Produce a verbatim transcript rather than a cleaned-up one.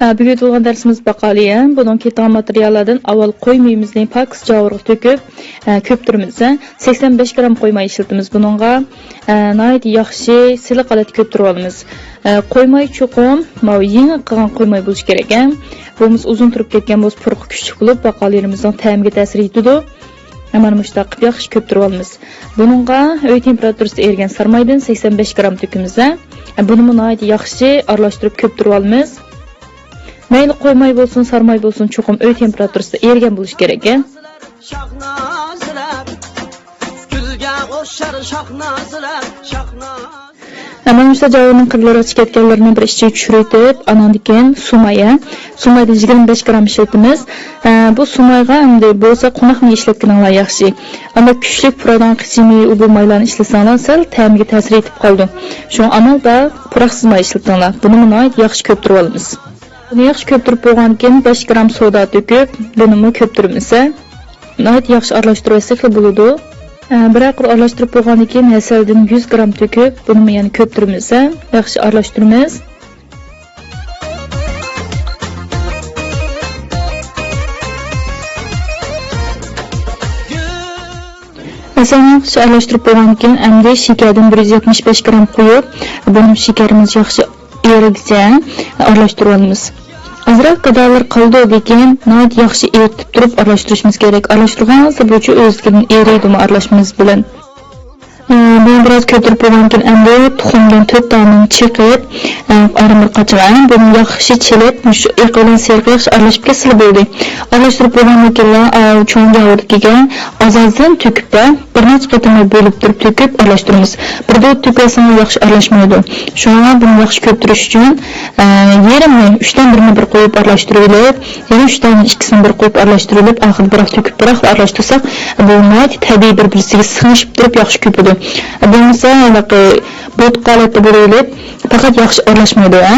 ھە، بۈگۈن بولغان دەرسىمىز باقالىيە. بۇنىڭ كېتىدىغان ماتېرىياللاردىن ئاۋۋال قوي مېيىمىزنى پاكىز جاۋۇرغا تۆكۈپ، ھە، كۆپتۈرىمىز. سەكسەن بەش گرام قوي ماي ئىشلىتىمىز بۇنىڭغا. ھە، ناھايىتى ياخشى سىلىق ھالەتتە كۆپتۈرۈۋالىمىز. ھە، قوي ماي چوقۇم ماۋۇ يېڭى قىلغان قوي ماي بولۇشى كېرەك، ھە. بولمىسا ئۇزۇن تۇرۇپ كەتكەن بولسا پۇرىقى كۈچلۈك بولۇپ، باقالىيىمىزنىڭ تەمىگە تەسىر يېتىدۇ. مانا مۇشۇنداق قىلىپ ياخشى كۆپتۈرۈۋالىمىز. بۇنىڭغا ئۆي تېمپېراتۇرىسىدا ئېرىگەن سارمايدىن سەكسەن بەش گرام تۆكىمىز. بۇنىمۇ ناھايىتى ياخشى ئارىلاشتۇرۇپ كۆپتۈرۈۋالىمىز. مەيلى قوي ماي بولسۇن، سارماي بولسۇن، چوقۇم ئۆي تېمپېراتۇرىسىدا ئېرىگەن بولۇشى كېرەك. شاھنازىلەر، گۈلگە ئوخشار شاھنازىلەر، شاھناز. مانا مۇشۇ جاۋۇرنىڭ قىرلىرىغا چىقىپ كەتكەنلىرىنى بىر ئىچىگە چۈشۈرۈۋېتىپ، ئاناندىن كېيىن سۇماي، ھە، سۇمايدىن يىگىرمە بەش گرام ئىشلىتىمىز. ھە، بۇ سۇمايغا ئەمدى بولسا قوناق مېيى ئىشلەتكىنىڭلار ياخشى. ئەمما كۈچلۈك پۇرايدىغان قىچا مېيى، ئۇ بۇ مايلارنى ئىشلىتسەڭلار سەل تەمىگە تەسىر يېتىپ قالىدۇ. شۇڭا ئامال بار پۇراقسىز ماي ئىشلىتىڭلار. بۇنىمۇ ناھايىتى ياخشى كۆپتۈرۈۋالىمىز. بۇنى ياخشى كۆپتۈرۈپ بولغاندىن كېيىن بەش گرام سودا تۆكۈپ، بۇنىمۇ كۆپتۈرمىسە، ناھايىتى ياخشى ئارىلاشتۇرۇۋەتسەكلا بولىدۇ. ئە، بىرەر قۇر ئارىلاشتۇرۇپ بولغاندىن كېيىن ھەسەلدىن يۈز گرام تۆكۈپ، بۇنىمۇ يەنە كۆپتۈرمىسە، ياخشى ئارىلاشتۇرىمىز. ھەسەلنى ياخشى ئارىلاشتۇرۇپ بولغاندىن كېيىن، ئەمدى شېكەردىن بىر يۈز يەتمىش بەش گرام قويۇپ، بۇنىمۇ شېكەرىمىز ياخشى ئېرىگىچە ئارىلاشتۇرۇۋالىمىز. ئازراق گادالار قالىدۇ، لېكىن ناھايىتى ياخشى ئېرىتىپ تۇرۇپ ئارىلاشتۇرۇشىمىز كېرەك. ئارىلاشتۇرغانسېرى بۇچۇ ئۆزلۈكىدىن ئېرىيدۇ ئارىلاشمىمىز بىلەن. ئە، بۇنى بىراز كۆپتۈرۈپ بولغاندىن كېيىن، ئەمدى تۇخۇمدىن تۆت دانىنى چېقىپ، ئە، ئايرىم بىر قاچىغا، بۇنى ياخشى چېلىپ، مۇشۇ ئېقى بىلەن سېرىقى ياخشى ئارىلىشىپ كەتسىلا بولدى. ئارىلاشتۇرۇپ بولغاندىن كېيىنلا، ئاۋۇ چوڭ جاۋۇردىكىگە ئاز-ئازدىن تۆكۈپ، بىر نەچچە قېتىملا بۆلۈپ تۇرۇپ تۆكۈپ ئارىلاشتۇرىمىز. بىردىن تۆكۈۋەتسەڭلار ياخشى ئارىلاشمايدۇ. شۇڭا بۇنى ياخشى كۆپتۈرۈش ئۈچۈن، ئە، يېرىمنى، ئۈچتىن بىرىنى بىر قويۇپ ئارىلاشتۇرۇۋېلىپ، يەنە ئۈچ دانە ئىككىسىنى بىر قويۇپ ئارىلاشتۇرۇۋېلىپ، ئاخىرىدا بىراق تۆكۈپ، بىراقلا ئارىلاش تۇرساق، بۇ ناھايىتى تەبىئىي بىر-بىرسىگە سىڭىشىپ تۇرۇپ ياخشى كۆپىدۇ. بولمىسا، ھېلىقى بوتقا ھالەتتە بولۇۋېلىپ، پەقەت ياخشى ئارىلاشمايدۇ، ھە؟